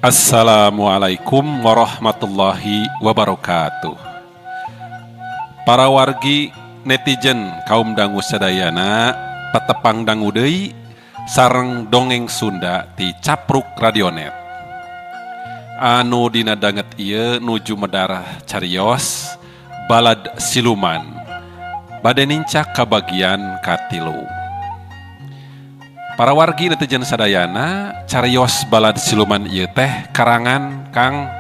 Assalamualaikum warahmatullahi wabarakatuh. Para wargi netizen kaum dangu sadayana patepang dangu deui sareng dongeng Sunda ti Capruk Radionet. Anu dina danget ieu nuju medarah carios balad siluman. Bade nincak ka bagian katilu. Para wargi netizen sadayana carios balad siluman ieu teh karangan Kang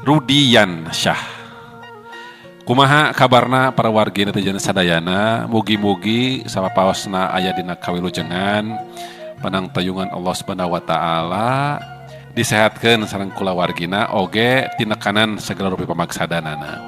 Rudian Syah. Kumaha kabarna para wargi netizen sadayana, mugi-mugi sapapaosna aya dina kawilujengan panang tayungan Allah Subhanahu wa taala, disehatkeun sareng kulawargina oge tinekanan segala rupi pamaksadanana.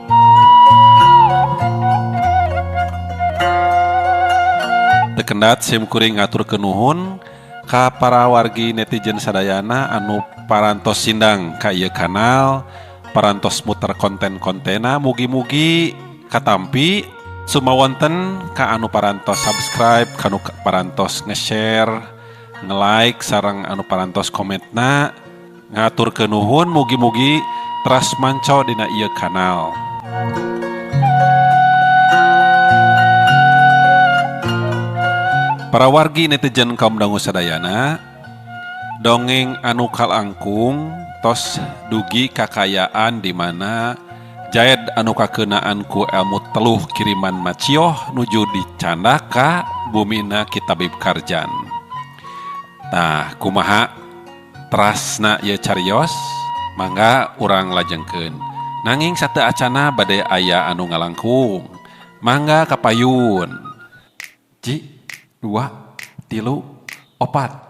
Teu kendat sim kuring ngaturkeun nuhun ka para wargi netizen sadayana anu parantos sindang ka ieu kanal, parantos muter konten-kontena, mugi-mugi katampi sumawonten ka anu parantos subscribe, ka anu parantos nge-share, nge-like sareng anu parantos komentna, ngaturkeun nuhun mugi-mugi teras manco dina ieu kanal. Para wargi netizen kaum dangu sadayana, dongeng anu kalangkung tos dugi kakayaan di mana Jaed anu kakeunaan ku elmu teluh kiriman Macioh nuju dicandak ka bumina Ki Tabib Karjan. Tah kumaha terasna ieu carios? Mangga urang lajengkeun. Nanging sateu acana bade aya anu ngalangkung. Mangga kapayun. Ji, 2, 3, 4.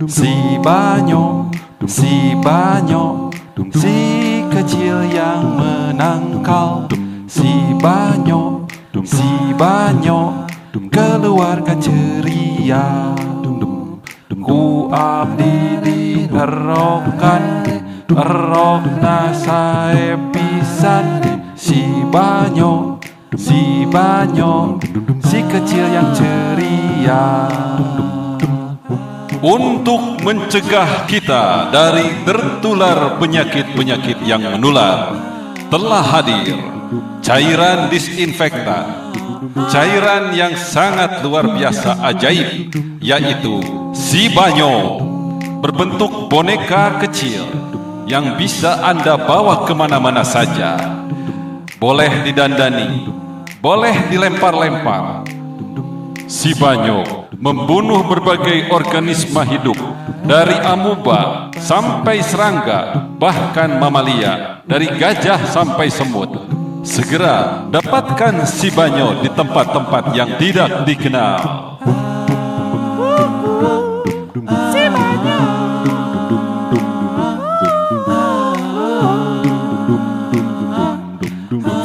Si Banyo, si Banyo, si kecil yang menangkal. Si Banyo, si Banyo, keluarga ceria. Ku abdi dierokan, erokna sae pisan. Si Banyo, si Banyo, si kecil yang ceria. Untuk mencegah kita dari tertular penyakit-penyakit yang menular, telah hadir cairan disinfektan, cairan yang sangat luar biasa ajaib, yaitu Si Banyo, berbentuk boneka kecil yang bisa Anda bawa kemana-mana saja. Boleh didandani, boleh dilempar-lempar. Si Banyo membunuh berbagai organisme hidup, dari amuba sampai serangga, bahkan mamalia, dari gajah sampai semut. Segera dapatkan Si Banyo di tempat-tempat yang tidak dikenal. Si Banyo.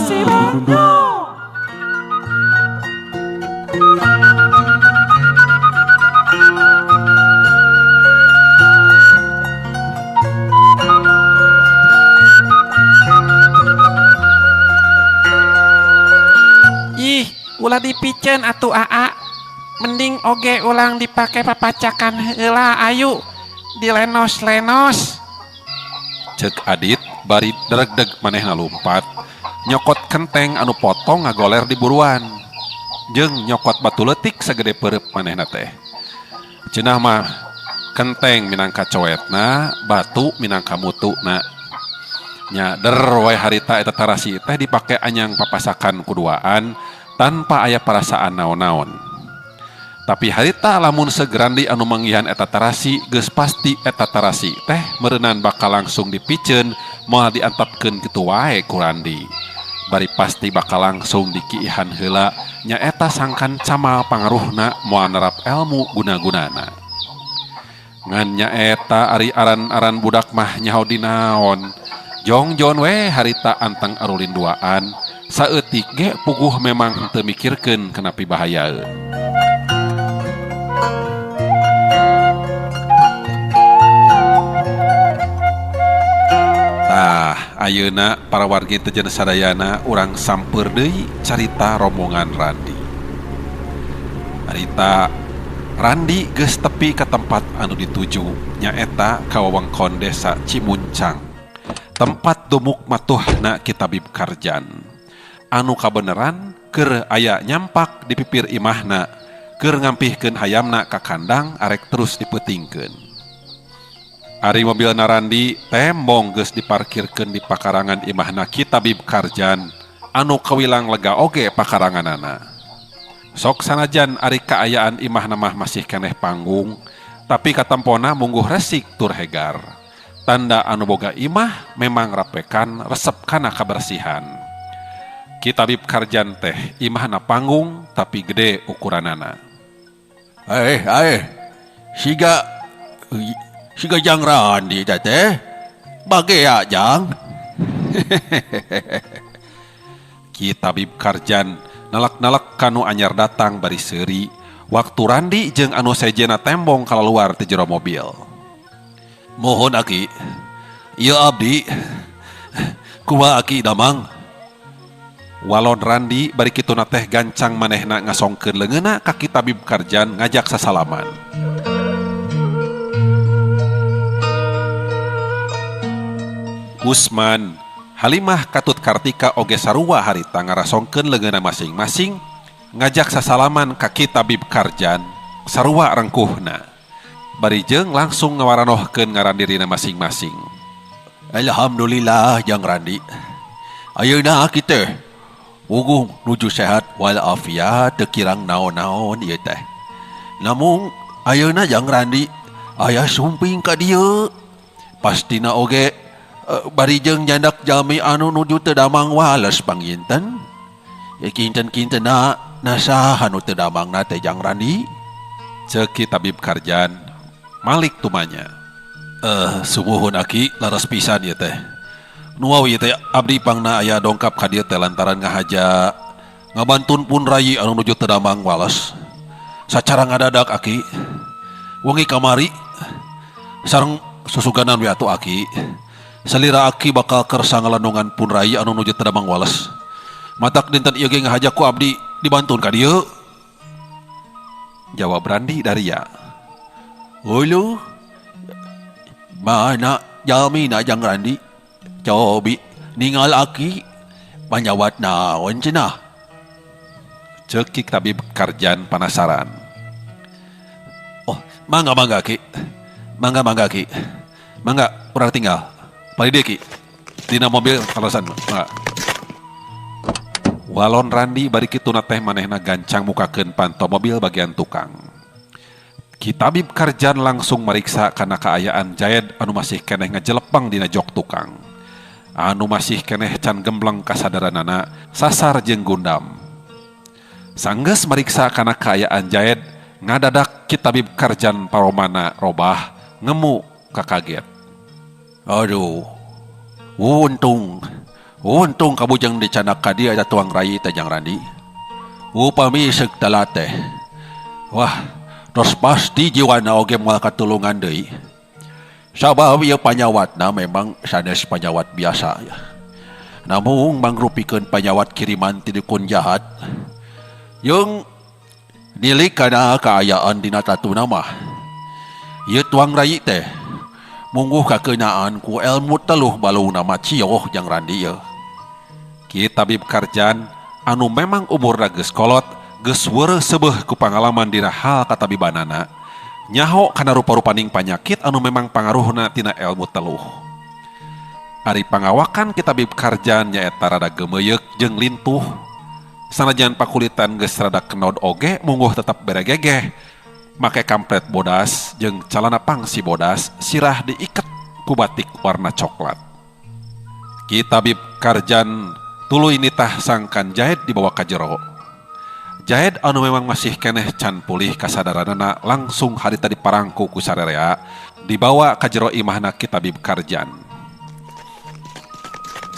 Si Banyo. Ih, ulah dipiceun atuh aa. Mending oge ulang dipake papacakan heula ayu. Dilenos-lenos. Cek Adit bari dregdeg manehna lumpat, nyokot kenteng anu potong ngagoler di buruan. Jeung nyokot batu leutik sagede peureup manehna teh. Cenah mah kenteng minangka coetna, batu minangka mutuna. Nya der wae harita eta tarasi teh dipake anyang papasakan kuduaan tanpa aya perasaan naon-naon. Tapi harita lamun segerandi anu manggihan eta tarasi geus pasti eta tarasi teh meureunan bakal langsung dipiceun moal diantepkeun kitu wae ku Randi. Bari pasti bakal langsung dikiihan heula nyaeta sangkan camal pangaruhna moal nerap elmu guna-gunana. Ngan nyaeta ari aran-aran budak mah nyaho dinaon. Jongjon we harita anteng arulin duaan, saeutik ge puguh memang henteu mikirkeun kenapi bahayaeun. Tah, ayeuna para wargi tejen sadayana urang sampeur deui carita rombongan Randi. Harita Randi geus tepi ka tempat anu dituju nyaeta ka wewengkon desa Cimuncang. Tempat dumuk matuhna Ki Tabib Karjan. Anu kabeneran keur aya nyampak di pipir imahna keur ngampihkeun hayamna ka kandang arek terus dipeutingkeun. Ari mobilna Randi tembong geus diparkirkeun di pakarangan imahna Ki Tabib Karjan anu kawilang lega oge pakaranganana. Sok sanajan ari kaayaan imahna mah masih keneh panggung, tapi katempona mungguh resik tur hegar. Tanda anu boga imah memang rapekan resep kana kabersihan. Ki Tabib Karjan teh imahna panggung tapi gede ukuranana. Siga siga Jang Randi teh bagea Jang. Ki Tabib Karjan nalak-nalak kanu anyar datang bari seuri waktu Randi jeung anu sejena tembong kalaluar ti jero mobil. Mohon aki, ieu abdi kumaha aki damang. Walon Randi bari kituna teh gancang manehna ngasongkeun leungeunna ka Ki Tabib Karjan ngajak sasalaman. Usman, Halimah katut Kartika oge sarua harita ngarasongkeun leungeunna masing-masing ngajak sasalaman ka Ki Tabib Karjan sarua rengkuhna. Bari jeung langsung ngawaranohkeun ngaran dirina masing-masing. Alhamdulillah Jang Randi. Ayeuna aki teh wuguh nuju sehat walafiat teu kirang naon-naon ieu teh. Namun ayeuna Jang Randi aya sumping ka dieu. Pastina oge bari jeung nyandak jalmi anu nuju teu damang wales panginten. Ya kinten-kintenna nasaha nu teu damangna teh Jang Randi? Ceuk Ki Tabib Karjan malik tumanya. Sumuhun aki laras pisan ieu teh. Nu wau ieu teh abdi pangna aya dongkap ka dieu teh lantaran ngahaja ngabantun pun rayi anu nuju teu damang wales. Sacara ngadadak aki wengi kamari sareng susuganan we atuh aki. Salira aki bakal kersa ngalandungan pun rayi anu nuju teu damang wales. Matak dinten ieu ge ngahaja ku abdi dibantun ka dieu. Jawab Randi daria. Ulu mana jalmina Jang Randi? Cobi ningal aki panyawat naon cenah? Ceuk Ki Tabib Karjan panasaran. Oh, mangga mangga ki. Mangga mangga ki. Mangga urang tinggal. Palih ki. Dina mobil alasan mangga. Walon Randi bari kituna teh manehna gancang mukakeun panto mobil bagian tukang. Ki Tabib Karjan langsung mariksa kana kaayaan Jaed anu masih keneh ngajelepang dina jok tukang. Anu masih keneh can gembleng kasadaranana sasar jeung gundam. Sanggeus mariksa kana kaayaan Jaed ngadadak Ki Tabib Karjan paromana robah ngemu kakaget. Aduh, untung kabujeng dicanak ka dieu eta tuang rayi teh Jang Randi. Upami seuk telat teh. Wah, tos pasti jiwana oge moal katulungan deui. Sabab ieu panyawatna memang sanes panyawat biasa. Namun mangrupikeun panyawat kiriman ti dukun jahat. Jeung nilik kana kaayaan dina tatuna mah. Ieu tuang rayi teh mungguh kakeunaan ku elmu teluh balungna mah cioh Jang Randi ieu. Ki Tabib Karjan anu memang umurna geus kolot geus weureuh seubeuh ku pangalaman dina hal katabibanana nyaho kana rupa-rupaning panyakit anu memang pangaruhna tina elmu teluh. Ari pangawakan Ki Tabib Karjan nyaeta rada geumeuyeuk jeung lintuh. Sanajan pakulitan geus rada kenod oge mungguh tetep beregegeh. Make kampret bodas jeung calana pangsi bodas sirah diiket ku batik warna coklat. Ki Tabib Karjan tuluy nitah sangkan Jaed dibawa ka jero. Jaed anu memang masih keneh can pulih kasadaranana langsung harita diparangku ku sarerea dibawa ka jero imahna Ki Tabib Karjan.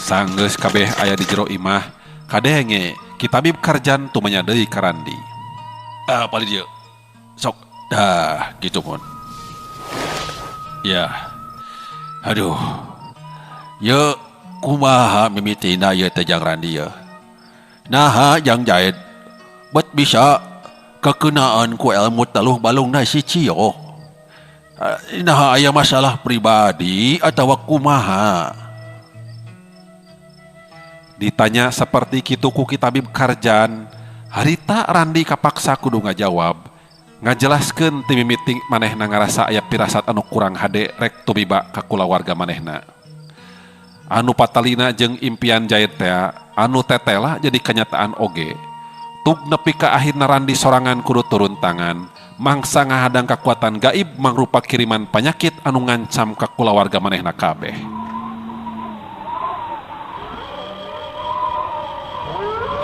Sanggeus kabeh aya di jero imah kadenge Ki Tabib Karjan tumanya deui ka Randi. Palih dieu. Sok dah gitu mun. Ya. Aduh. Ye Kumaha mimitina ieu teh Jang Randi yeuh? Naha Jang Jaid bet bisa kakeunaan ku elmu teluh balungna si Cio? Naha aya masalah pribadi atawa kumaha? Ditanya saperti kitu ku Ki Tabib Karjan, harita Randi kapaksa kudu ngajawab. Ngajelaskeun ti mimiti manehna ngarasa aya pirasat anu kurang hade rek tumiba ka kulawarga manehna. Anu patalina jeung impian Jaid tea anu tetela jadi kanyataan oge. Tug nepi ka akhirna Randi sorangan kudu turun tangan, mangsa ngahadang kakuatan gaib mangrupa kiriman panyakit anu ngancam ka kulawarga manehna kabeh.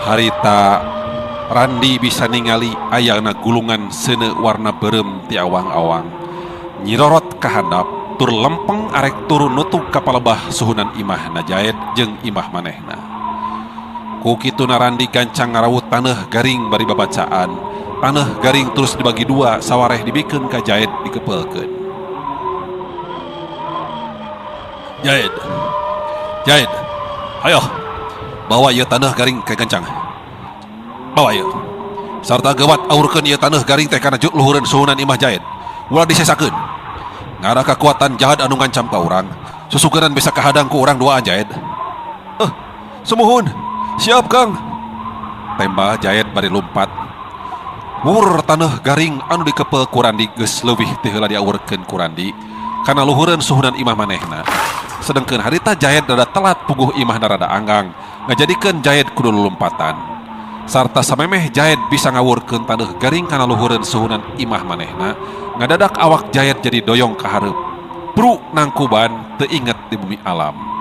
Harita Randi bisa ningali ayana gulungan seuneu warna beureum ti awang-awang. Nyirorot ka handap tur lempeng arek turun nutug ka palebah suhunan imahna Jaed jeung imah manehna. Ku kituna Randi gancang ngarawut taneuh garing bari babacaan. Taneuh garing terus dibagi dua sawareh dibikeun ka Jaed dikepeulkeun. Jaed. Jaed. Hayo. Bawa ieu taneuh garing ka gancang. Bawa ieu. Sarta geuwat aurkeun ieu taneuh garing teh kana luhureun suhunan imah Jaed. Ulah disesakeun. Ngarah kakuatan jahat anu ngancam ka urang. Susugeran bisa kahadang ku urang duaan Jaed. Sumuhun. Siap Kang. Tembal Jaed bari lumpat. Wur taneuh garing anu dikepel ku Randi geus leuwih ti heula diawurkeun ku Randi kana luhureun suhunan imah manehna. Sedengkeun harita Jaed rada telat puguh imahna rada anggang, ngajadikeun Jaed kudu lulumpatan. Sarta samemeh Jaed bisa ngawurkeun taneuh garing kana luhureun suhunan imah manehna, ngadadak awak Jaed jadi doyong ka hareup. Pru nangkuban teu inget di bumi alam.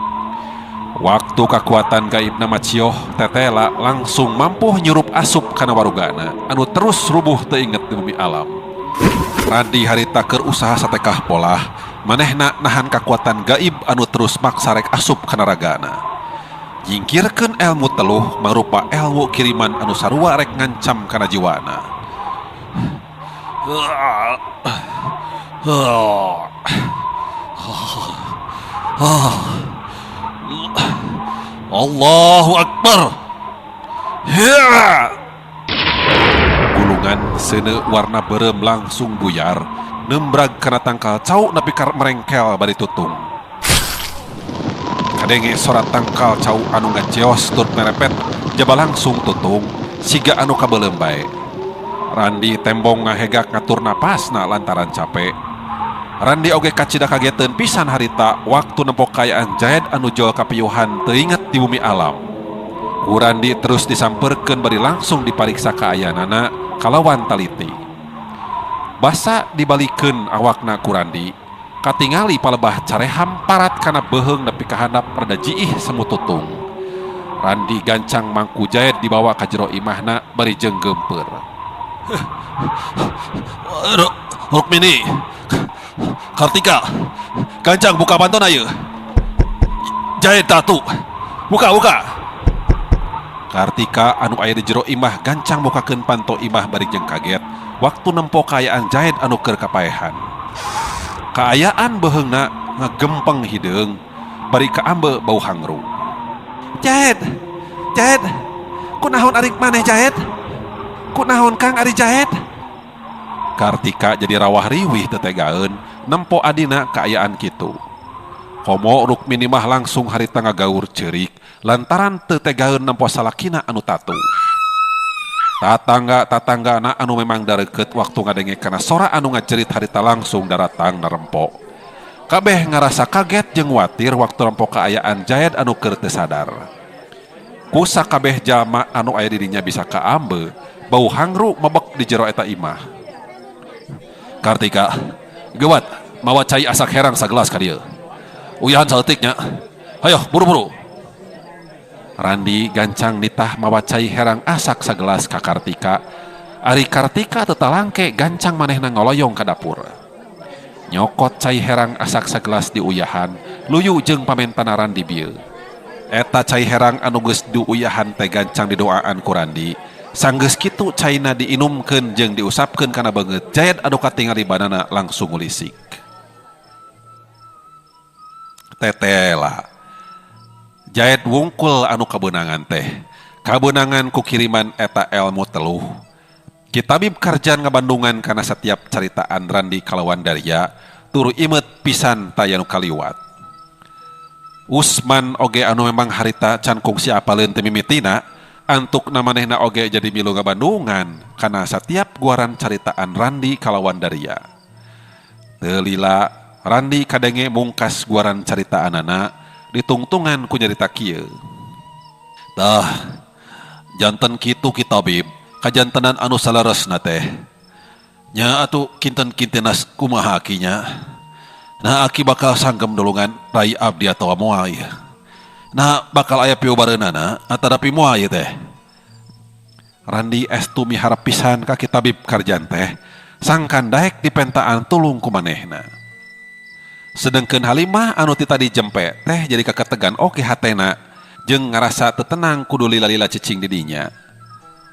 Waktu kakuatan gaibna macioh tetela langsung mampu nyurup asup kana warugana anu terus rubuh teu inget di bumi alam. Randi harita keur usaha satekah polah, manehna nahan kakuatan gaib anu terus maksa rek asup kana ragana. Nyingkirkeun elmu teluh mangrupa elmu kiriman anu sarua rek ngancam kana jiwana. Allahu Akbar. Gulungan seuneu warna beureum langsung buyar, nembrag kana tangkal cau nepi ka merengkel bari tutung. Kadenge sora tangkal cau anu ngajeos tur merepet jaba langsung tutung siga anu kabeuleum bae. Randi tembong ngahegak ngatur napasna lantaran capek. Randi oge kacida kageteun pisan harita waktu nempo kaayaan Jaed anu jol kapiyuhan teu inget di bumi alam. Ku Randi terus disamperkeun bari langsung dipariksa kaayaanana kalawan taliti. Basa dibalikeun awakna ku Randi, katingali palebah careham parat kana beuheung nepi ka handap rada jiih semu tutung. Randi gancang mangku Jaed dibawa ka jero imahna bari jeung geumpeur. Rukmini, Kartika, gancang buka pantona ieu. Jaed tatu, buka buka. Kartika anu aya di jero imah gancang mukakeun panto imah bari jeung kaget waktu nempo kaayaan Jaed anu keur kapaehan. Kaayaan beuheungna ngagempeng hideung bari kaambe bau hangru. Jaed, Jaed, kunaon ari maneh Jaed? Kunaon Kang ari Jaed? Kartika jadi rawah riwih tetegaeun nempo adina kaayaan kitu. Komo Rukmini mah langsung harita ngagaur ceurik lantaran teu tegaeun nempo salakina anu tatu. Tatangga-tatanggana anu memang dareukeut waktu ngadenge kana sora anu ngajerit harita langsung daratang narempo. Kabeh ngarasa kaget jeung watir waktu nempo kaayaan Jaed anu keur teu sadar. Ku sakabeh jalma anu aya di dinya bisa kaambe, bau hangru mebek di jero eta imah. Kartika, geuwat mawa cai asak herang sagelas ka dieu. Uyahan saeutik nya. Hayo buru-buru. Randi gancang nitah mawa cai herang asak sagelas ka Kartika. Ari Kartika teu talangke gancang manehna ngoloyong ka dapur. Nyokot cai herang asak sagelas diuyahan, luyu jeung pamentana Randi bieu. Eta cai herang anu geus diuyahan teh gancang didoaan ku Randi. Sanggeus kitu caina diinumkeun jeung diusapkeun kana beungeut Jaed anu katingali banana langsung ngulisik. Tetela. Jaed wungkul anu kabeunangan teh. Kabeunangan ku kiriman eta elmu teluh. Ki Tabib Karjan ngabandungan kana satiap caritaan Randi kalawan Daria turu imet pisan taya nu kaliwat. Usman oge anu memang harita can kungsi apaleun teu mimitina, antukna manehna oge jadi milu ngabandungan kana satiap guaran caritaan Randi kalawan Daria. Teu lila Randi kadenge mungkas guaran caritaanana ditungtungan ku nyarita kieu. Tah, janten kitu Ki Tabib, kajantenan anu saleresna teh. Nya atuh kinten-kintenas kumaha aki nya. Nah aki bakal sanggem nulungan rai abdi atawa moal ieu. Nah bakal aya piubareunana atanapi moal ieu teh. Randi estu miharep pisan ka Ki Tabib Karjan teh sangkan daek dipentaan tulung ku manehna. Sedengkeun Halimah anu ti tadi jempe teh jadi kaketegan oge hatena jeung ngarasa teu tenang kudu lila-lila cicing di dinya.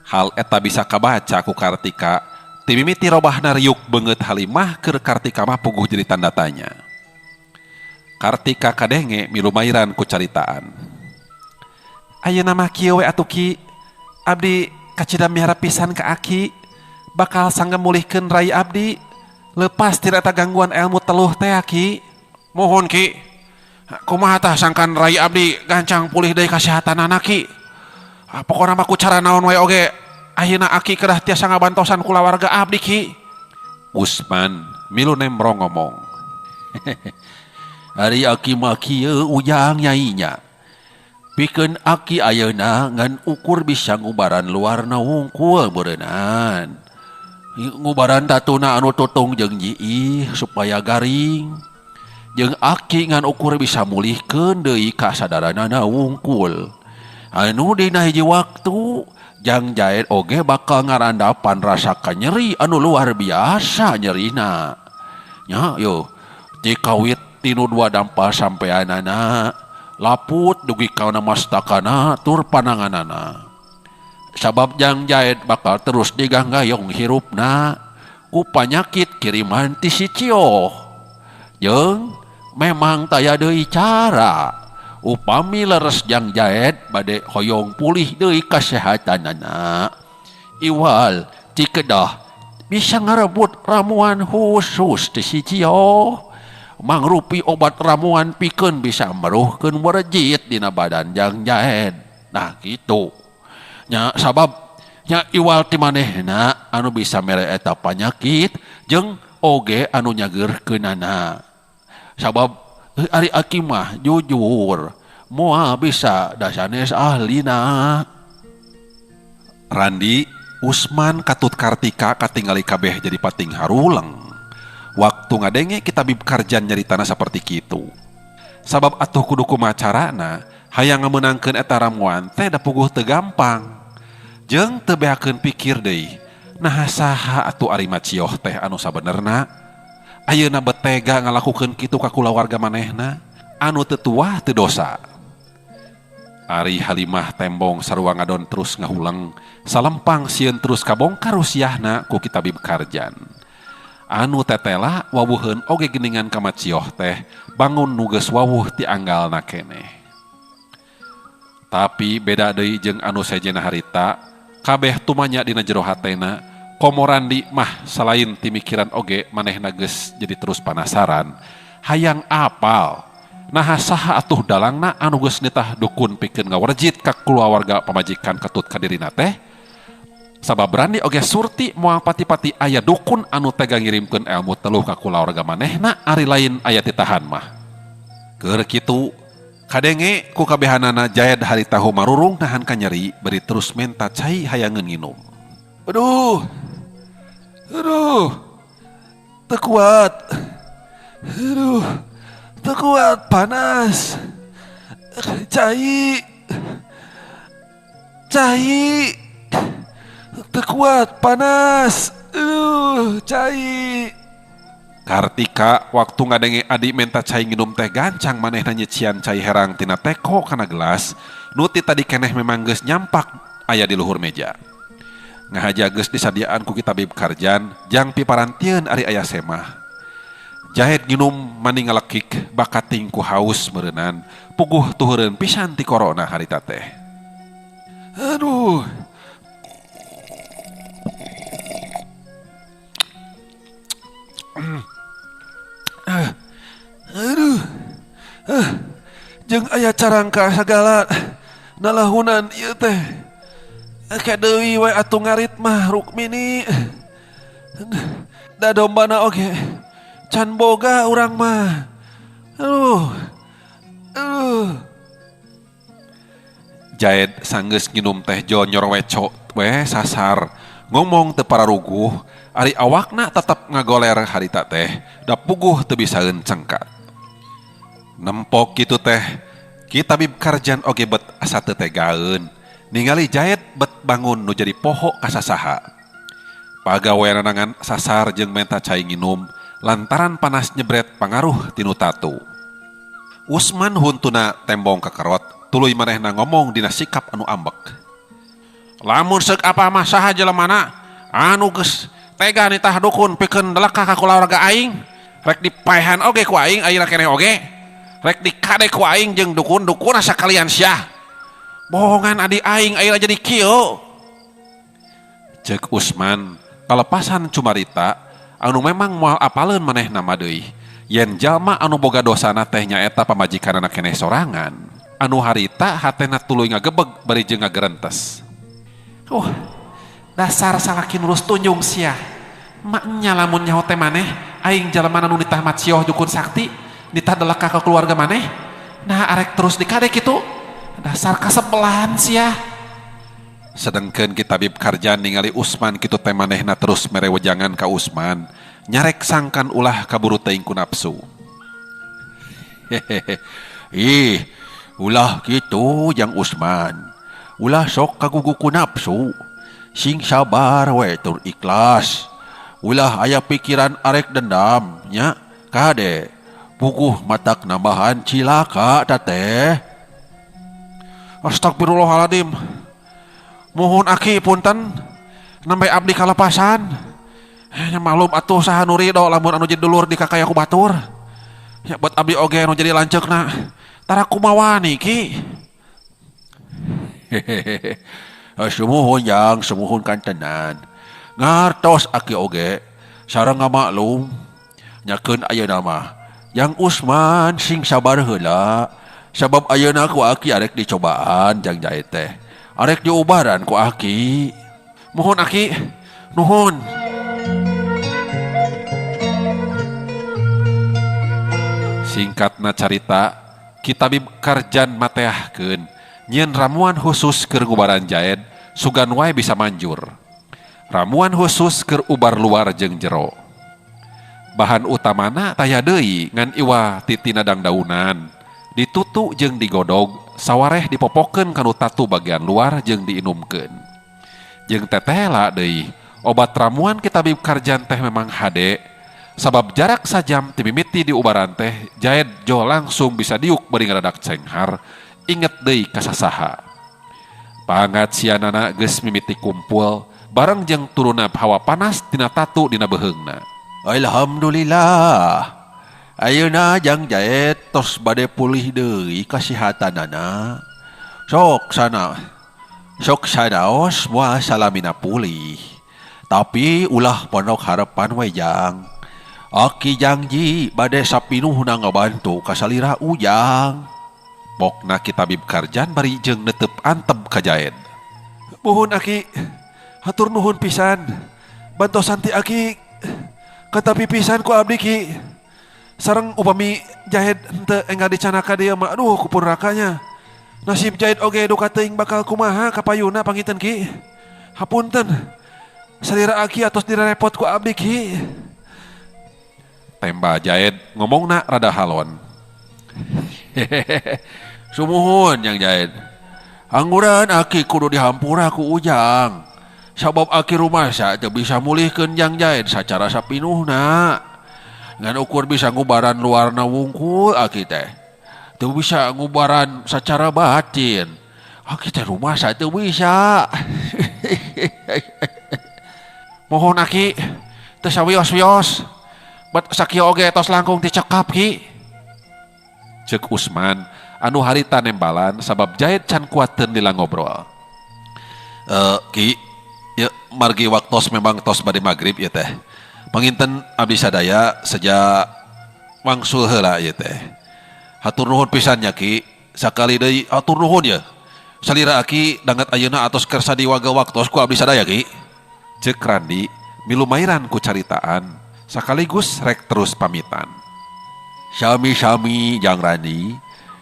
Hal eta bisa kabaca ku Kartika ti mimiti robahna riuk beungeut Halimah keur Kartika mah puguh jadi tanda tanya. Kartika kadenge milumairan ku caritaan. Ayeuna mah kieu we atuh Ki, abdi kacida miharep pisan ka aki bakal sanggem mulihkeun rai abdi leupas tina eta gangguan elmu teluh teh Ki. Muhun Ki, kumaha tah sangkan rai abdi gancang pulih deui kasehatanana Ki. Pokona mah ku cara naon wae oge ayeuna aki kedah tiasa ngabantosan kulawarga abdi Ki. Usman milu nemrong ngomong. Ari aki mah kieu ujang nyai nya. Pikeun aki ayeuna ngan ukur bisa ngubaran luarna wungkul beureunan. Ngubaran tatuna anu tutung jeung nyiih supaya garing. Jeung aki ngan ukur bisa mulihkeun deui kasadaranana wungkul. Anu dina hiji waktu Jang Jaed oge bakal ngarandapan rasa kanyeri anu luar biasa nyerina. Nya yo ti kawit tinu dua dampal sampeanana laput dugi kana mastakana tur pananganana. Sabab Jang Jaed bakal terus diganggayong hirupna ku panyakit kiriman ti si Cioh. Jeung memang taya deui cara upami leres Jang Jaed bade hoyong pulih deui kasehatanana. Iwal ti kedah bisa ngarebut ramuan khusus ti si Cioh. Mangrupi obat ramuan pikeun bisa meruhkeun werejit dina badan Jang Jaed. Nah kitu. Nya sabab nya iwal ti manehna anu bisa mere eta panyakit jeung oge anu nyageurkeunana. Sabab ari aki mah jujur moal bisa dasanes ahlina. Randi Usman katut Kartika katingali kabeh jadi pating haruleng. Waktu ngadenge Ki Tabib Karjan nyaritana saperti kitu. Sabab atuh kudu kumaha carana hayang ngamenangkeun eta ramuan teh da puguh teu gampang. Jeung teu beakeun pikir deui. Naha saha atuh ari macioh teh anu sabenerna? Ayeuna betega ngalakukeun kitu ka kulawarga manehna anu teu tuah teu dosa. Ari Halimah tembong sarua ngadon terus ngahuleng, salempang sieun terus kabongkar rusiahna ku Ki Tabib Karjan. Anu tetela wawuheun oge geuningan ka macioh teh bangun nu geus wawuh ti anggalna keneh. Tapi beda deui jeung anu sejenna harita, kabeh tumanya dina jero hatena, komo Randi mah salain ti mikiran oge manehna geus jadi terus panasaran, hayang apal. Naha saha atuh dalangna anu geus nitah dukun pikeun ngawerjit ka kulawarga pamajikan ketut ka dirina teh. Sabab Randi oge surti moal pati-pati aya dukun anu tega ngirimkeun elmu teluh ka kulawarga manehna ari lain aya titahan mah. Keur kitu kadenge ku kabehanana Jaed harita humarurung nahan kanyeri bari terus menta cai hayangeun nginum. Aduh. Aduh. Teu kuat. Aduh. Teu kuat panas. Cai. Cai. Teu kuat panas. Aduh, cai. Kartika waktu ngadenge adi menta cai nginum teh gancang manehna nyecian cai herang tina teko kana gelas, nu ti tadi keneh memang geus nyampak aya di luhur meja. Ngahaja geus disadiaan ku Ki Tabib Karjan jang piparantieun ari aya semah. Jahed nginum mani ngalekik bakating ku haus meureunan puguh tuheureun pisan ti korona harita teh. Aduh. Aduh. Jeung aya carangka sagala nalahunan ieu teh. Ka deui we atuh ngarit mah Rukmini. Da dombana oge can boga urang mah. Aduh. Aduh. Jaed sanggeus nginum teh jol nyorweco we sasar ngomong teu pararuguh ari awakna tetep ngagoler harita teh da puguh teu bisaeun cengkat. Nempok kitu teh Ki Tabib Karjan oge bet asa teu tegaeun ningali Jaed bet bangun nu jadi poho ka sasaha. Pagaweanana sasar jeung menta cai nginum lantaran panas nyebret pangaruh tinu tatu. Usman huntuna tembong kakerot tuluy manehna ngomong dina sikap anu ambek. Lamun seuk apa mah saha jelemana anu geus tega nitah dukun pikeun delekah ka kulawarga aing, rek dipaehan oge ku aing ayeuna keneh oge, rek dikade ku aing jeung dukun-dukun sakalian sia. Bohongan adi aing ayeuna jadi kieu. Ceuk Usman kalepasan cumarita anu memang moal apaleun manehna mah deui yen jalma anu boga dosana teh nyaeta pamajikanana keneh sorangan. Anu harita hatena tuluy ngagebeg bari jeung ngagerentes. Dasar salaki nurus tunjung sia. Maknya lamun nyaho teh maneh aing jalmana nu nitah macioh dukun sakti nitah delekah ka keluarga maneh. Nah arek terus dikade kitu. Dasar kasebelahan sia. Sedengkeun Ki Tabib Karjan ningali Usman kitu teh manehna terus mere wejangan ka Usman nyarek sangkan ulah kaburu teuing ku nafsu. Hehehe. Ih, ulah kitu jang Usman. Ulah sok kagugu ku nafsu. Sing sabar we tur ikhlas. Ulah aya pikiran arek dendam nya kade. Puguh matak nambahan cilaka teh. Astagfirullahaladzim. Mohon aki punten nembe abdi kalepasan. Nya malum atuh saha nu ridho lamun anu jadi dulur di kakaya ku batur. Nya buat abdi oge anu jadi lanceukna. Tara kumawani ki. Hehehe. Sumuhun jang, sumuhun kantenan. Ngartos aki oge sareng ngamaklum nyakeun ayeuna mah. Jang Usman sing sabar heula. Sabab ayeuna ku aki arek dicobaan jang Jaed teh. Arek diubaran ku aki. Nuhun aki, nuhun. Singkatna carita, Ki Tabib Karjan mateahkeun nyieun ramuan khusus keur ngubaran Jaed sugan wae bisa manjur. Ramuan khusus keur ubar luar jeung jero. Bahan utamana taya deui ngan iwa titina dangdaunan. Ditutu jeung digodog, sawareh dipopokeun kanu tatu bagian luar jeung diinumkeun. Jeung tetela deui, obat ramuan Ki Tabib Karjan teh memang hade, sabab jarak sajam ti mimiti diubaran teh Jaed jo langsung bisa diuk bari ngadadak cenghar, inget deui ka sasaha. Pangat sianana geus mimiti kumpul, bareng jeung turunna hawa panas tina tatu dina beheungna. Alhamdulillah. Ayeuna jang Jaed tos bade pulih deui kasihatanana. Sok sana. Sok sanaos moal salamina pulih. Tapi ulah pondok harapan we jang. Aki janji bade sapinuhna ngabantu ka salira ujang. Pokna Ki Tabib Karjan bari jeung netep antep ka Jaed. Muhun aki, hatur nuhun pisan. Bantosan ti aki katapi pisan ku abdi ki. Sareng upami Jahed henteu enggal dicanaka dieu mah aduh kupun rakanya. Nasib Jahed oge duka teuing bakal kumaha kapayuna pangiten ki. Hapunten. Salira aki atos direpot ku abdi ki. Temba Jahed ngomongna rada halon. Hehehe. Sumuhun yang Jahed. Angguran aki kudu dihampura ku ujang. Sabab aki rumasa teu bisa mulihkeun jang Jahed sacara sapinuhna. Ngan ukur bisa ngubaran luarna wungkul aki teh. Teu bisa ngubaran sacara batin. Aki teh rumasa teu bisa. Mohon aki teu sawios-wios. Bet sakieu oge tos langkung ti cekap Ki. Cek Usman anu harita nembalan sabab Jaid can kuateun lila ngobrol. Ki, ya margi waktos memang tos bade magrib ieu teh. Panginten abdi sadaya seja wangsul heula ieu teh. Hatur nuhun pisan nya Ki, sakali deui hatur nuhun ye. Salira aki danget ayeuna atos kersa diwaga waktos ku abdi sadaya Ki. Cek Randi milumairan ku caritaan sakaligus rek terus pamitan. Sami-sami Jang Randi,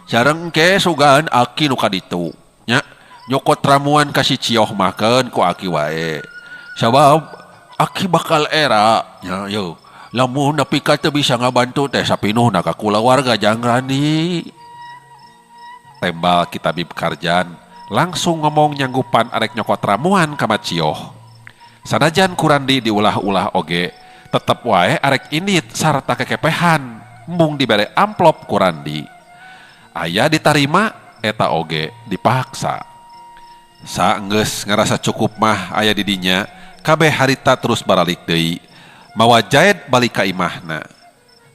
sareng ke sugan aki nu kaditu nya nyokot ramuan ka si Cioh makeun ku aki wae. Sabab aki bakal era nya yo lamun nepi ka teu bisa ngabantu teh sapinuhna ka kulawarga Jang Randi. Tembal Ki Tabib Karjan langsung ngomong nyanggupan arek nyokot ramuan ka Macioh. Sanajan ku Randi diulah-ulah oge, tetep wae arek indit sarta kekepehan mung dibere amplop ku Randi. Aya ditarima eta oge dipaksa. Saenggeus ngarasa cukup mah aya di dinya, kabeh harita terus baralik deui. Mawa Jaid balik ka imahna.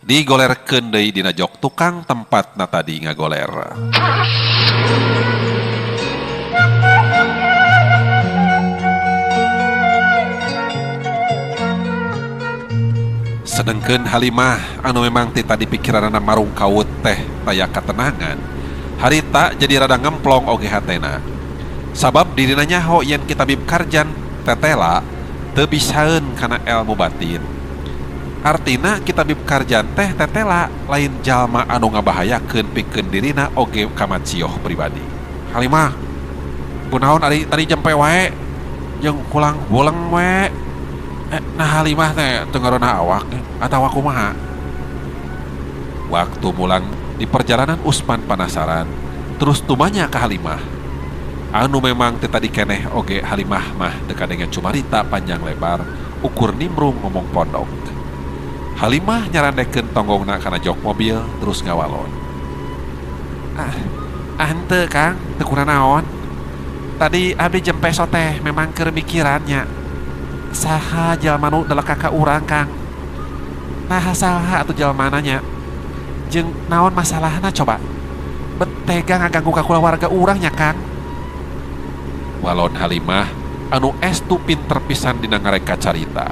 Digolerkeun deui dina jok tukang tempatna tadi ngagoler. Sedengkeun Halimah anu memang ti tadi pikiranana marung kawut teh taya katenangan. Harita jadi rada ngemplong oge hatena. Sabab dirina nyaho yen Ki Tabib Karjan tetela teu bisaeun kana elmu batin. Artina Ki Tabib Karjan teh tetela lain jalma anu ngabahayakeun pikeun dirina oge ka Macioh pribadi. Halimah, kunaon ari tadi jempe wae jeung kulang buleng we. Nah Halimah teh teu ngaronah awak atawa kumaha? Waktu mulang di perjalanan Usman penasaran, terus tumanya ka Halimah. Anu memang teu tadi keneh oge Halimah mah teu kadenge cumarita panjang lebar, ukur nimrung ngomong pondok. Halimah nyarandekeun tonggongna kana jok mobil terus ngawalon. Henteu Kang, teu kunanaon. Tadi abdi jempe teh memang keur mikirannya. Saha jalma nu deleka ka urang Kang? Nah saha atuh jalmana nya? Jeung naon masalahna coba? Bet tega ngaganggu ka kulawarga urang nya Kang. Walon Halimah anu estu pinter pisan dina ngareka carita.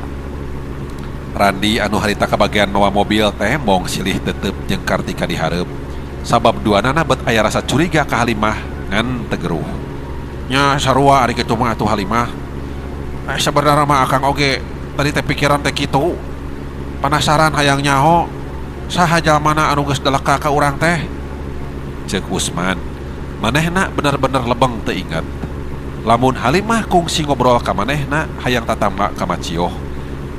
Randi anu harita kabagian mawa mobil teh mong silih tetep jeung Kartika dihareup. Sabab duanana bet aya rasa curiga ka Halimah ngan tegeruh. Nya sarua ari kitu mah atuh Halimah. Sebenarnya mah akang oge tadi teh pikiran teh kitu. Penasaran hayang nyaho saha jalmana anu geus deleka ka urang teh. Ceuk Usman, manehna bener-bener lebeng teu inget. Lamun Halimah kungsi ngobrol ka manehna hayang tatamba ka Macioh.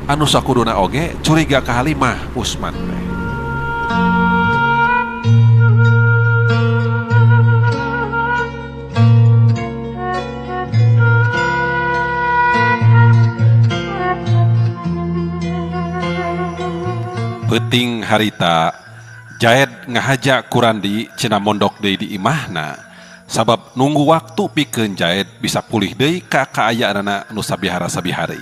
Anu sakuduna oge curiga ka Halimah Usman teh. Peuting harita Jaed ngahaja ku Randi cenah mondok deui di imahna sabab nunggu waktu pikeun Jaed bisa pulih deui ka kaayaanana nu sabihara-sabihari.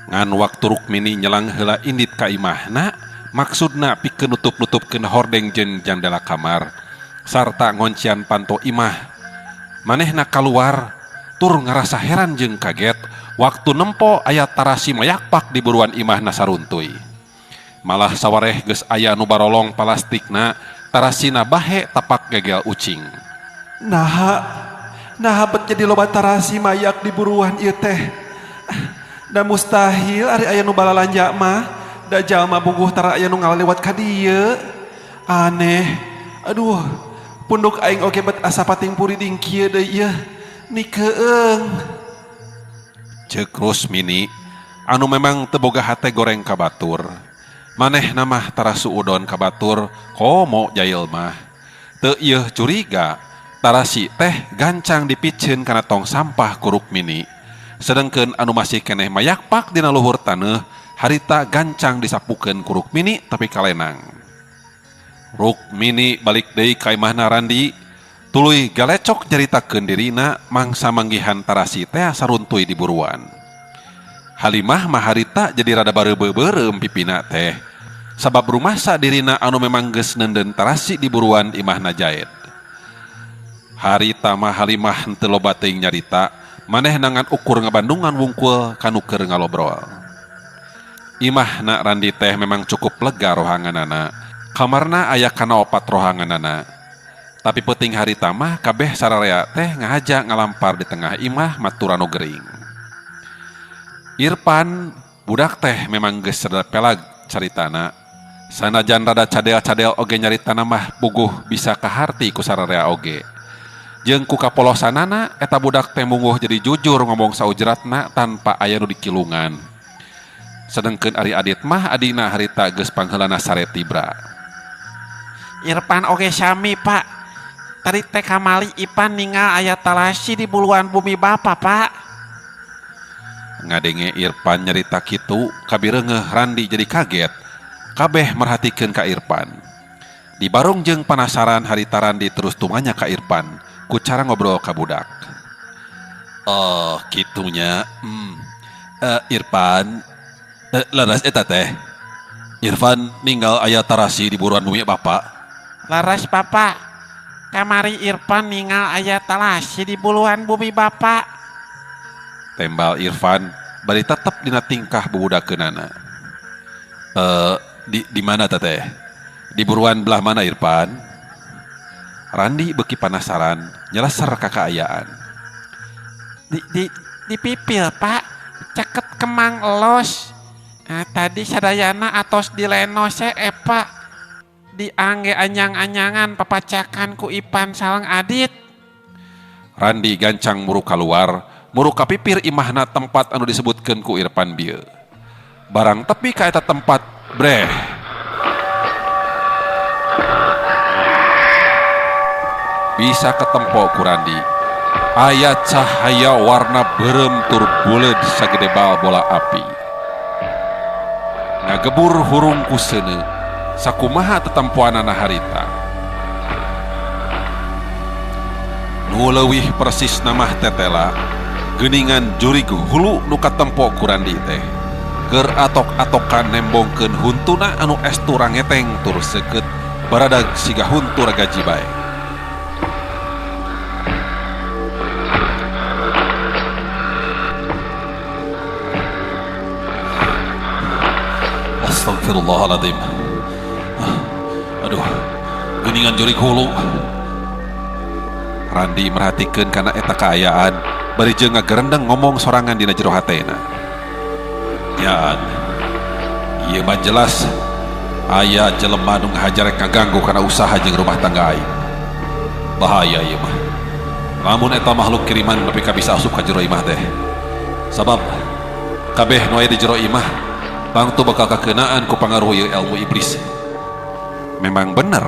Ngan waktu Rukmini nyelang heula indit ka imahna maksudna pikeun nutup-nutupkeun hordeng jeung jandela kamar sarta ngoncian panto imah. Manehna kaluar tur ngarasa heran jeung kaget waktu nempo aya tarasi mayakpak di buruan imahna saruntuy. Malah sawareh geus aya nu barolong palastikna tarasina bahe tapak gegel ucing. Naha bet jadi loba tarasi mayak di buruan ieu teh. Da mustahil ari aya nu balalanja mah, da jalma buguh tara aya nu ngalewat ka dieu. Aneh. Aduh, punduk aing oge bet asa pating puriding kieu deui ieu. Nikeung. Ceuk Rusmini anu memang teu boga hate goreng ka batur. Manehna mah tara suudon ka batur komo jail mah. Teu ieuh curiga tarasi teh gancang dipiceun kana tong sampah ku Rukmini. Sedengkeun anu masih keneh mayakpak dina luhur taneuh harita gancang disapukeun ku Rukmini tapi kalenang. Rukmini balik deui ka imahna Randi tuluy galecok nyaritakeun dirina mangsa manggihan tarasi teh saruntuy di buruan. Halimah mah harita jadi rada bareubeum-beureum pipina teh. Sabab rumasa dirina anu memang geus neundeun tarasi di buruan imahna Jaed. Harita mah Halimah henteu loba teuing nyarita, manehna ngan ukur ngabandungan wungkul kanu keur ngalobrol. Imahna Randi teh memang cukup lega rohanganana. Kamarna aya kana opat rohanganana. Tapi peuting harita mah kabeh sararea teh ngahaja ngalampar di tengah imah maturan nu gering. Irfan budak teh memang geus rada pelag caritana. Sanajan rada cadel-cadel oge nyaritana mah puguh bisa kaharti ku sararea oge. Jeung ku kapolosanana eta budak teh mungguh jadi jujur ngomong saujratna tanpa aya nu dikilungan. Sedengkeun ari Adit mah adina harita geus pangheulana sare tibra. Irfan oge sami, Pak. Tadi teh kamali Ipan ningal aya talasi di buluan bumi Bapak, Pak. Ngadenge Irfan nyarita kitu, kabireungeuh Randi jadi kaget. Kabeh merhatikeun ka Irfan. Dibarung jeung panasaran harita Randi terus tumanya ka Irfan ku cara ngobrol ka budak. Oh, kitunya. Irfan, laras eta teh. Irfan ninggal aya tarasi di buruan bumi Bapak. Laras Bapak. Kamari Irfan ningal aya talasi di buluan bumi Bapak. Tembal Irfan bari tetep dina tingkah bubudakeunana. Di mana teteh? Di buruan belah mana Irfan? Randi beuki panasaran nyeleser ka kaayaan. Di pipil, Pak. Ceket kemang elos. Nah, tadi sadayana atos dilenos Pak. Diangge anyang-anyangan papacakan ku Ipan sareng Adit. Randi gancang muru kaluar, muru ka pipir imahna tempat anu disebutkeun ku Irfan bieu. Barang tepi ka eta tempat, breh. Bisa ketempo ku Randi. Aya cahaya warna beureum tur buleud sagede bal bola api. Ngagebur hurung ku seuneu, sakumaha tetempoanana harita. Nu leuwih persis namah tetela, geuningan jurig hulu nu katempo ku Randi teh. Keur atok-atokan nembongkeun huntuna anu estu rangeteng tur seukeut baradag siga huntu ragaji bae. Astagfirullahaladzim. Aduh, geuningan jurig hulu. Randi merhatikeun kana eta kaayaan, bari jeung ngagerendeng ngomong sorangan dina jero hatena. Yan, ieu mah jelas aya jelema nu ngahajar rek ngaganggu kana usaha jeung rumah tangga aing. Bahaya ieu mah. Lamun eta makhluk kiriman nepi ka bisa asup ka jero imah teh. Sabab kabeh nu aya di jero imah tangtu bakal kakeunaan ku pangaruh ieu ilmu iblis. Memang bener,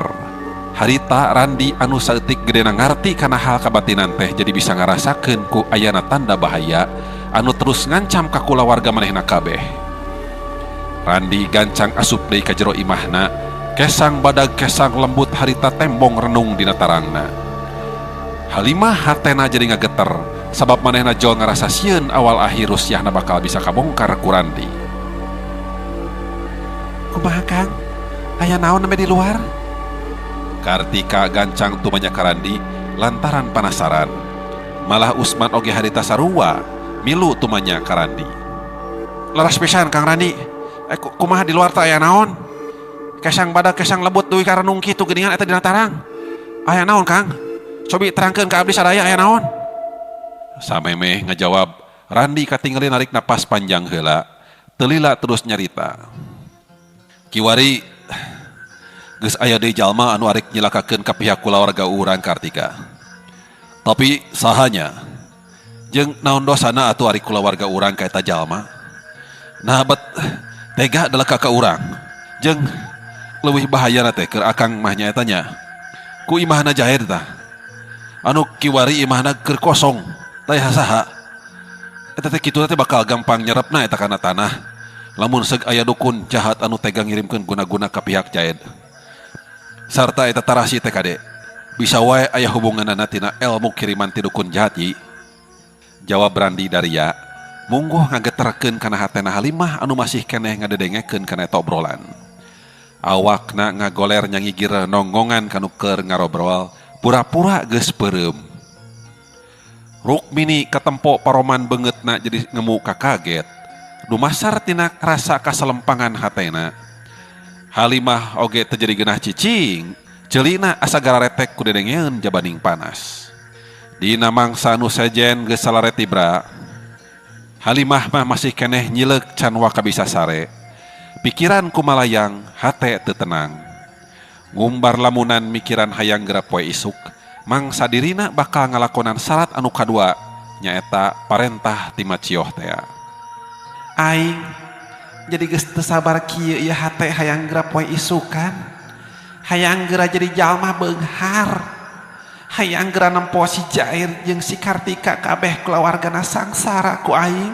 harita Randi anu saeutik gedena ngarti kana hal kabatinan teh jadi bisa ngarasakeun ku ayana tanda bahaya anu terus ngancam ka kulawarga manehna kabeh. Randi gancang asup deui ka jero imahna, kesang badag kesang lembut harita tembong renung dina tarangna. Halimah hatena jadi ngageter sabab manehna jol ngarasa sieun awal akhir rusiahna bakal bisa kabongkar ku Randi. Kumaha Kang? Aya naon nembe di luar? Kartika gancang tumanya ka Randi lantaran panasaran. Malah Usman oge harita sarua milu tumanya ka Randi. Laras pisan Kang Randi. Kumaha di luar teh aya naon? Kesang badag kesang lembut duwi ka renung kitu geuningan eta dina tarang. Aya naon Kang? Cobi terangkeun ka abdi sadaya aya naon? Samemeh ngajawab, Randi katingali narik napas panjang heula. Teu lila terus nyarita. Kiwari geus aya deui jalma anu arek nyilakakeun ka pihak kulawarga urang Kartika. Tapi sahanya jeung naon dosana atuh ari kulawarga urang ka eta jalma? Nah bet tega adalah ka urang. Jeung leuwih bahayana teh keur akang mah nyaeta nya. Ku imahna jahed tah. Anu kiwari imahna keur kosong, teh saha. Eta teh kitu teh bakal gampang nyerepna eta kana tanah. Lamun seug aya dukun jahat anu tega ngirimkeun guna-guna ka pihak jahed. Sarta eta tarasi teh kade. Bisa wae aya hubunganana tina ilmu kiriman ti dukun jahat yi. Jawab Randi Daria, mungguh ngageterkeun kana hatena Halimah anu masih keneh ngadedengekeun kana eta obrolan. Awakna ngagoler nyangigir nonggongan kanu keur ngarobrol pura-pura geus peureum. Rukmini katempo paroman beungeutna jadi ngemu kakaget. Dumasar tina rasa kaselempangan hatena. Halimah oge teu jadi geunah cicing, ceulina asa gararetek ku dedengeun jabaning panas. Dina mangsa nu sejen geus salaretibra. Halimah mah masih keneh nyileuk can waka bisa sare. Pikiran kumalayang, hate teu tenang. Ngumbar lamunan mikiran hayang geura poe isuk, mangsa dirina bakal ngalakonan syarat anu kadua, nyaeta parentah ti Macioh tea. Aing jadi geus teu sabar kieu ieu hate hayang geura poe isukan. Hayang geura jadi jalma beunghar. Hayang geura nempo si Jair jeung si Kartika kabeh kulawargana sangsara ku aing.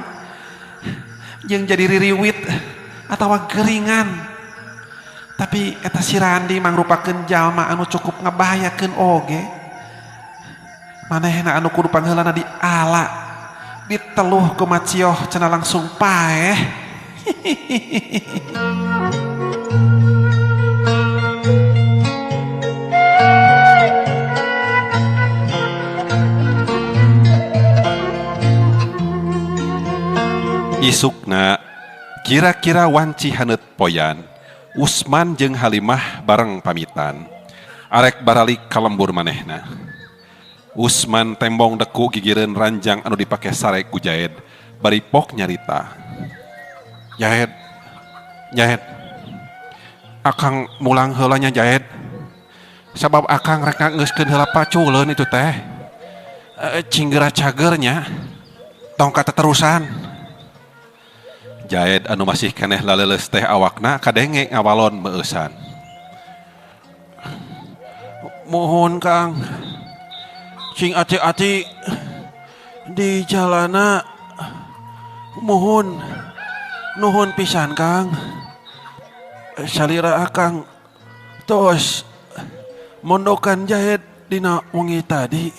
Jeung jadi ririwit atawa geringan. Tapi eta si Randi mangrupakeun jalma anu cukup ngebahayakeun oge. Manehna anu kudu pangheulana diala, diteluh ku Macioh cenah langsung paeh. Isukna kira-kira wanci haneut poyan, Usman jeung Halimah bareng pamitan. Arek baralik ka lembur manehna. Usman tembong deku gigireun ranjang anu dipake sare ku Jaed, bari pok nyarita. Jaed, Jaed, akang mulang heula nya Jaed. Sabab akang rek ngeuskeun heula paculeun itu teh. Cing geura cager nya. Tong kateterusan. Jaed anu masih keneh laleuleus teh awakna kadenge ngawalon meueusan. Mohon Kang, cing ati-ati di jalana, mohon nuhun pisan Kang. Salira akang tos mondokan Jaed dina wengi tadi.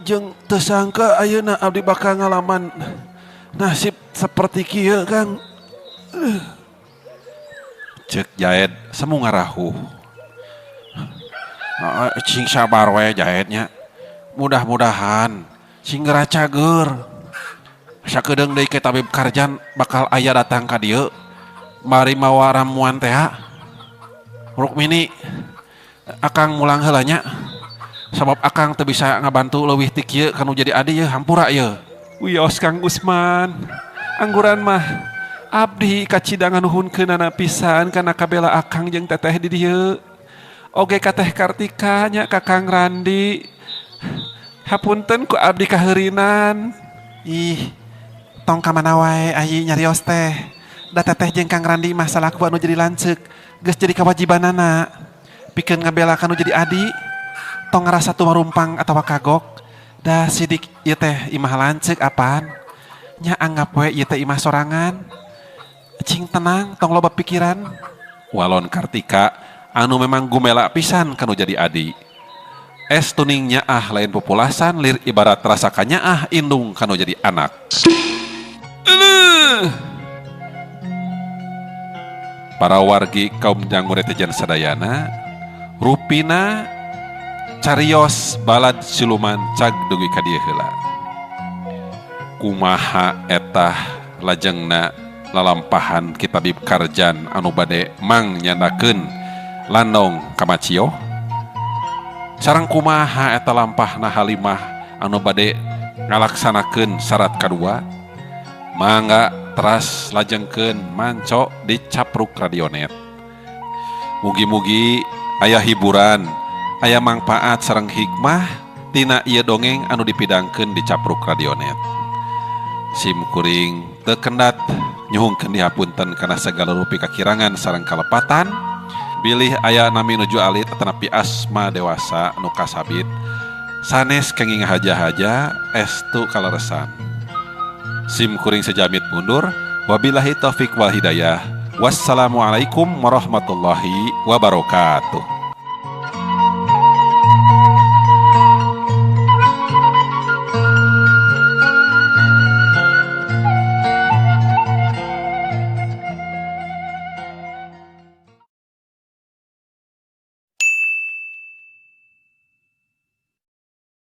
Jeung teu sangka ayeuna abdi bakal ngalaman nasib seperti kieu Kang. Cek Jaed semu ngarahuh. Cing sabar we Jaednya. Mudah-mudahan cing geura cager. Sakedeung deui ke Tabib Karjan bakal aya datang ka dieu. Mari mawa ramuan teh. Rukmini akang mulang heula nya. Sabab akang teu bisa ngabantu leuwih ti kieu kanu jadi adi yeuh hampura yeuh. Wios Kang Usman, angguran mah abdi kacida nganuhunkeunana pisan kana kabela akang jeung teteh di dieu. Oge ka Teh Kartika nya ka Kang Randi. Hapunten ku abdi kaheurinan. Ih, tong ka mana wae ayi nyarios teh. Da teteh jeung Kang Randi mah salaku anu jadi lanceuk, geus jadi kawajibanana. Pikeun ngabela kanu jadi adi, tong ngarasa tumarumpang atawa kagok. Da sidik ieu teh imah lanceuk apaan? Nya anggap we ieu teh imah sorangan. Cing tenang, tong loba pikiran. Walon Kartika anu memang gumela pisan kanu jadi adi. Es tuning nyaah lain populasan lir ibarat rasa kanyaah indung kanu jadi anak. Para wargi kaum janguretijan sadayana, rupina carios balad siluman cag dugi ka dieu heula. Kumaha etah lajengna lalampahan Ki Tabib Karjan anu bade mang nyandakeun landong ka Macioh? Sareng kumaha eta lampahna Halimah anu bade ngalaksanakeun syarat kadua? Mangga teras lajengkeun manco di Capruk Radionet. Mugi-mugi aya hiburan, aya mangpaat sareng hikmah tina ieu dongeng anu dipidangkeun di Capruk Radionet. Sim kuring teu kendat nyuhungkeun dihapunten kana sagala rupi kakirangan sareng kalepatan. Bilih aya nami nuju alit atanapi asma dewasa nu kasabit sanes kenging haja-haja estu kaleresan. Sim kuring sejamit mundur. Wabillahi taufik wal hidayah. Wassalamualaikum warahmatullahi wabarakatuh.